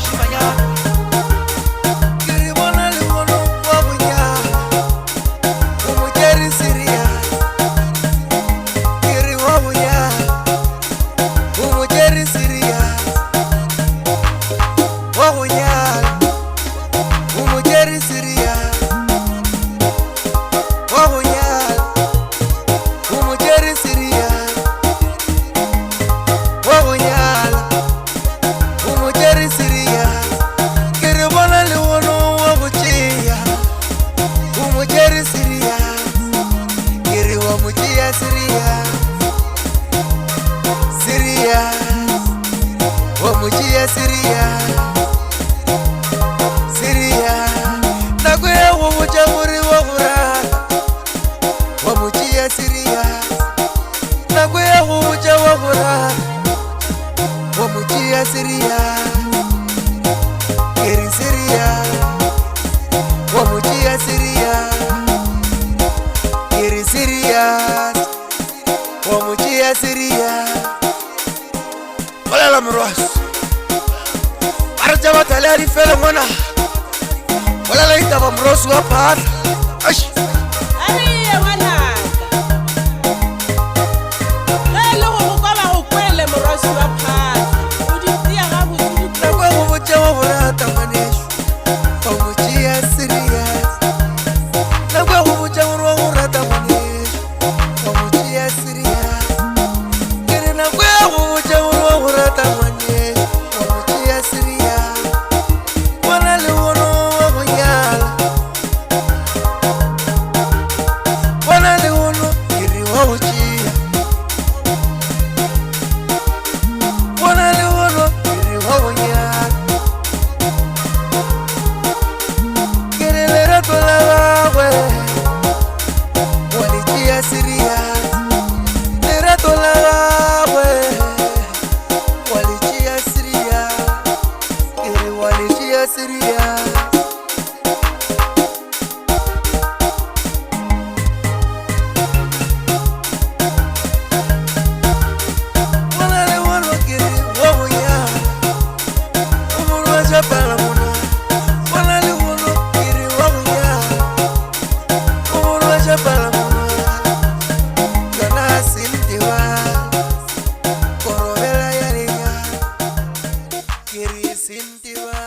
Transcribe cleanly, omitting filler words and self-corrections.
mošimanyana. Ke re bona lehono wa go nyala, o mo tšere serious. Ke re wa go nyala, o mo tšere serious. Wa go nyala, o mo tšere serious. Wa go nyala, o mo tšere serious. Wa go nyala, o mo tšere serious. Ke re bona lehono wa go tšea, o mo tšere serious. Ke re wa mo tšea serious, serious. Wa mo tšea serious, serious. Nako ya go botša gore wa go rata, wa mo tšea serious. Nako ya go botša wa go rata, wa mo tšea serious. Ke re serious, wa mo tšea serious. Ke re serious, wa mo tšea serious. Bolela morwasi, ba re tša bathale a di fele ngwana. Bolela ditaba morwasi wa phatla. Eish. A re ye ngwanaka. Ge e le go go kwa ba go kwele morwasi wa phatla. O di tia gabotse di Nako ya go botša wa go rata ngwanešu, wa mo tšea serious. Nako ya go botša gore wa go rata ngwanešu, wa mo tšea serious. Ke re nako ya go botša gore wa go rata ngwanešu, wa mo tšea serious. Bona lehono wa go nyala, bona lehono ke re wa go tšea. Bona lehono ke re wa go nyala. Ke re lerato la gagwe wa le tšea serious. Lerato la gagwe wa le tšea serious. Ke re wa le tšea serious. Bona lehono ke re wa go nyala, o morwa tša palamona. Bona lehono ke re wa go nyala, o morwa tša palamona. Yona sentebale, korobela ya lenyalo. Ke re sentebale.